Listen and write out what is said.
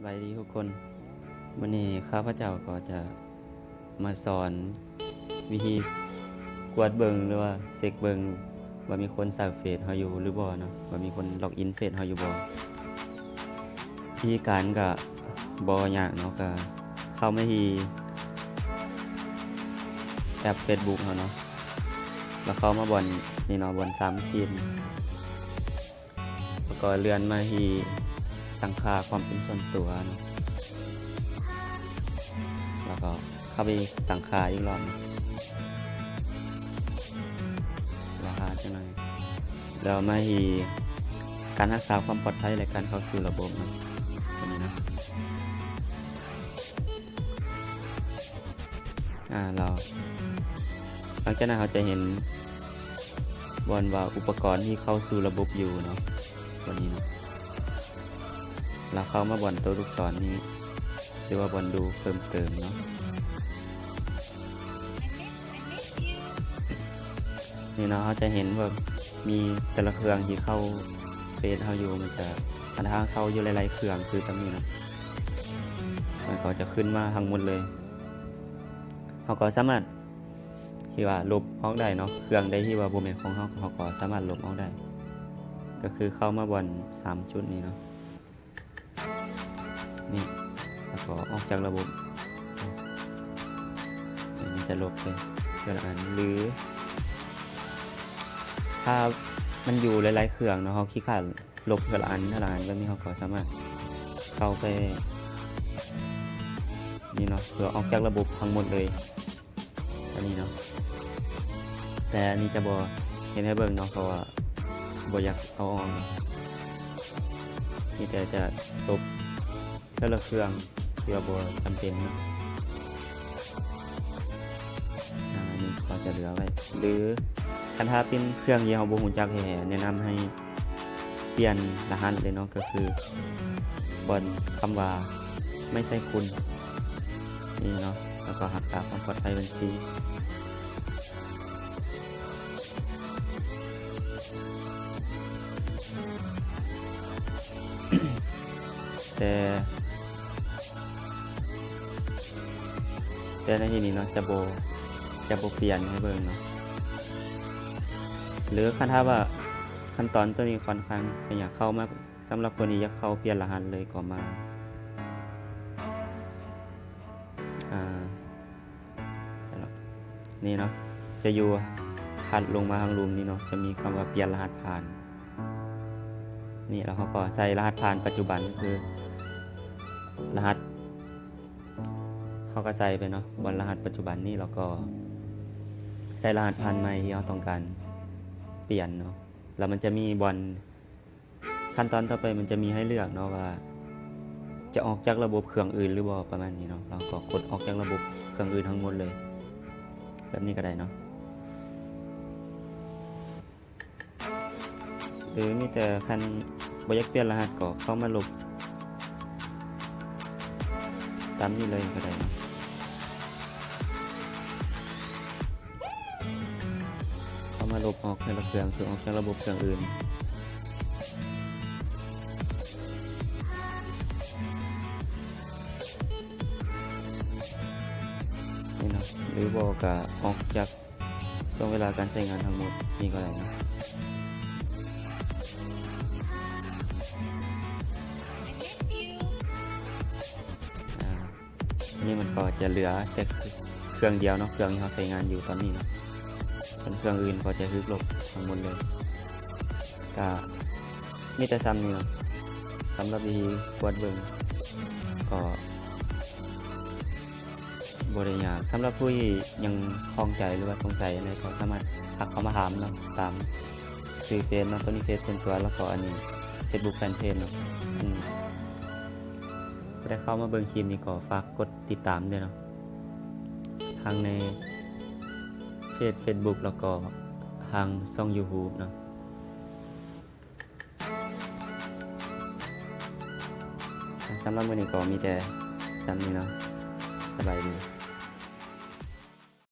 ສະບາຍດີທຸກຄົນ, ມື້ນີ້ຂ້າພະເຈົ້າກໍຈະມາສອນວິທີກວດເບິ່ງ ຫຼືວ່າເຊັກເບິ່ງວ່າມີຄົນຊັກເຟສເຮົາຢູ່ຫຼືບໍ່ເນາະ, ວ່າມີຄົນລັອກອິນເຟສເຮົາຢູ່ບໍ່. ວິທີການກະບໍ່ຍາກເນາະ, ກະເຂົ້າມາທີ່ແອັບເຟສບຸກເຮົາເນາະ, ແລ້ວເຂົ້າມາບ່ອນນີ້ເນາະ, ບ່ອນສາມຂີດ ແລ້ວກໍເລື່ອນມາທີ່ຕັ້ງຄ່າຄວາມເປັນສ່ວນຕົວເນາະ, ແລ້ວກໍເຂົ້າໄປຕັ້ງຄ່າອີກລອບໜຶ່ງ, ລໍຖ້າຈັກໜ້ອຍ, ແລ້ວມາທີ່ການຮັກສາຄວາມປອດໄພ ແລະ ການເຂົ້າສູ່ລະບົບເນາະ, ຕົວນີ້ເນາະ. ອາ ແລ້ວຫຼັງຈາກນັ້ນເຮົາຈະເຫັນບ່ອນວ່າອຸປະກອນທີ່ເຂົ້າສູ່ລະບົບຢູ່ເນາະ, ຕົວນີ້ເນາະ, ແລ້ວເຂົ້າມາບ່ອນໂຕລູກສອນນີ້ ຫຼືວ່າບ່ອນດູເພີ່ມເຕີມເນາະ. ນີ້ເນາະ, ເຮົາຈະເຫັນວ່າມີແຕ່ລະເຄື່ອງທີ່ເຂົ້າເຟສເຮົາຢູ່, ມັນຈະ ຄັນຖ້າເຮົາເຂົ້າຢູ່ຫຼາຍໆເຄື່ອງຄືກັນນີ້ເນາະ, ມັນກໍຈະຂຶ້ນມາທັງໝົດເລີຍ. ເຮົາກໍສາມາດທີ່ວ່າລົບອອກໄດ້ເນາະ, ເຄື່ອງໃດທີ່ວ່າບໍ່ແມ່ນຂອງເຮົາ ເຮົາກໍສາມາດລົບອອກໄດ້, ກໍຄືເຂົ້າມາບ່ອນສາມຈຸດນີ້ເນາະ, ນີ້ ແລ້ວກໍອອກຈາກລະບົບ, ມັນຈະລົບໄປເທື່ອລະອັນ ຫຼື ຖ້າມັນຢູ່ຫຼາຍໆເຄື່ອງເນາະ, ເຮົາຂີ້ຄ້ານ ລົບເທື່ອລະອັນ ເທື່ອລະອັນ ແບບນີ້ເຮົາກໍສາມາດເຂົ້າໄປນີ້ເນາະ ເພື່ອອອກຈາກລະບົບທັງໝົດເລີຍ ອັນນີ້ເນາະ. ແຕ່ອັນນີ້ຈະບໍ່ເຮັດໃຫ້ເບິ່ງເນາະ ເພາະວ່າບໍ່ຢາກເອົາອອກເນາະ, ມີແຕ່ຈະລົບເທື່ອລະເຄື່ອງທີ່ວ່າບໍ່ຈຳເປັນເນາະ. ອາ ອັນນີ້ກໍຈະເຫຼືອໄວ້ ຫຼື ຄັນຖ້າເປັນເຄື່ອງທີ່ເຮົາບໍ່ຮູ້ຈັກແທ້ໆ ແນະນຳໃຫ້ ປ່ຽນລະຫັດເລີຍເນາະ, ກໍຄືບ່ອນຄຳວ່າ ໄມ່ໃຊ້ຄຸນ ນີ້ເນາະ, ແລ້ວກໍຮັກສາຄວາມປອດໄພບັນຊີ. ແຕ່ ແຕ່ໃນທີ່ນີ້ເນາະ ຈະບໍ່ ຈະບໍ່ປ່ຽນໃຫ້ເບິ່ງເນາະ, ຫຼື ຄັນຖ້າວ່າຂັ້ນຕອນໂຕນີ້ຂ້ອນຂ້າງຈະຍາກ ເຂົ້າມາ ສຳລັບຄົນທີ່ຢາກເຂົ້າປ່ຽນລະຫັດເລີຍກໍມາ ອາ ນີ້ເນາະ ຈະຢູ່ຖັດລົງມາທາງລຸ່ມນີ້ເນາະ ຈະມີຄຳວ່າປ່ຽນລະຫັດຜ່ານ ນີ້ ແລ້ວເຮົາກໍໃສ່ລະຫັດຜ່ານປັດຈຸບັນ ຄືລະຫັດ ເຮົາກໍໃສ່ໄປເນາະ ບ່ອນລະຫັດປັດຈຸບັນນີ້ ແລ້ວກໍໃສ່ລະຫັດຜ່ານໃໝ່ທີ່ເຮົາຕ້ອງການປ່ຽນເນາະ, ແລ້ວມັນຈະມີບ່ອນ ຂັ້ນຕອນຕໍ່ໄປມັນຈະມີໃຫ້ເລືອກເນາະວ່າ ຈະອອກຈາກລະບົບເຄື່ອງອື່ນຫຼືບໍ່ ປະມານນີ້ເນາະ, ເຮົາກໍກົດອອກຈາກລະບົບເຄື່ອງອື່ນທັງໝົດເລີຍ ແບບນີ້ກໍໄດ້ເນາະ. ຫຼືມີແຕ່ຄັນບໍ່ຢາກປ່ຽນລະຫັດກໍເຂົ້າມາລົບຕາມນີ້ເລີຍກໍໄດ້ເນາະ, ເຂົ້າມາລົບອອກແຕ່ລະເຄື່ອງ ຄືອອກຈາກລະບົບເຄື່ອງອື່ນ ນີ້ເນາະ, ຫຼືບໍ່ກໍອອກຈາກ ຊ່ວງເວລາການໃຊ້ງານທັງໝົດນີ້ກໍໄດ້ເນາະ. ອາ ນີ້ມັນກໍຈະເຫຼືອແຕ່ເຄື່ອງດຽວເນາະ, ເຄື່ອງທີ່ເຮົາໃຊ້ງານຢູ່ຕອນນີ້ເນາະ, ສ່ວນເຄື່ອງອື່ນກໍຈະຖືກລົບທັງໝົດເລີຍ. ກະມີແຕ່ສ່ຳນີ້ເນາະ, ສຳລັບວິທີກວດເບິ່ງກໍ ບໍ່ໄດ້ຍາກ. ສຳລັບຜູ້ທີ່ຍັງຂ້ອງໃຈ ຫຼືວ່າສົງໄສຫຍັງໃດ ກໍສາມາດທັກເຂົ້າມາຖາມເນາະ ຕາມຊື່ເຟສເນາະ, ໂຕນີ້ເຟສສ່ວນຕົວ ແລ້ວກໍອັນນີ້ເຟສບຸກແຟນເພຈເນາະ. ອັນຜູ້ໃດເຂົ້າມາເບິ່ງຄລິບນີ້ກໍຝາກກົດຕິດຕາມດ້ວຍເນາະ, ທັງໃນເຟສເຟສບຸກ ແລ້ວກໍທາງຊ່ອງຢູທູບເນາະ. ສຳລັບມື້ນີ້ກໍມີແຕ່ສ່ຳນີ້ເນາະ. ສະບາຍດີ.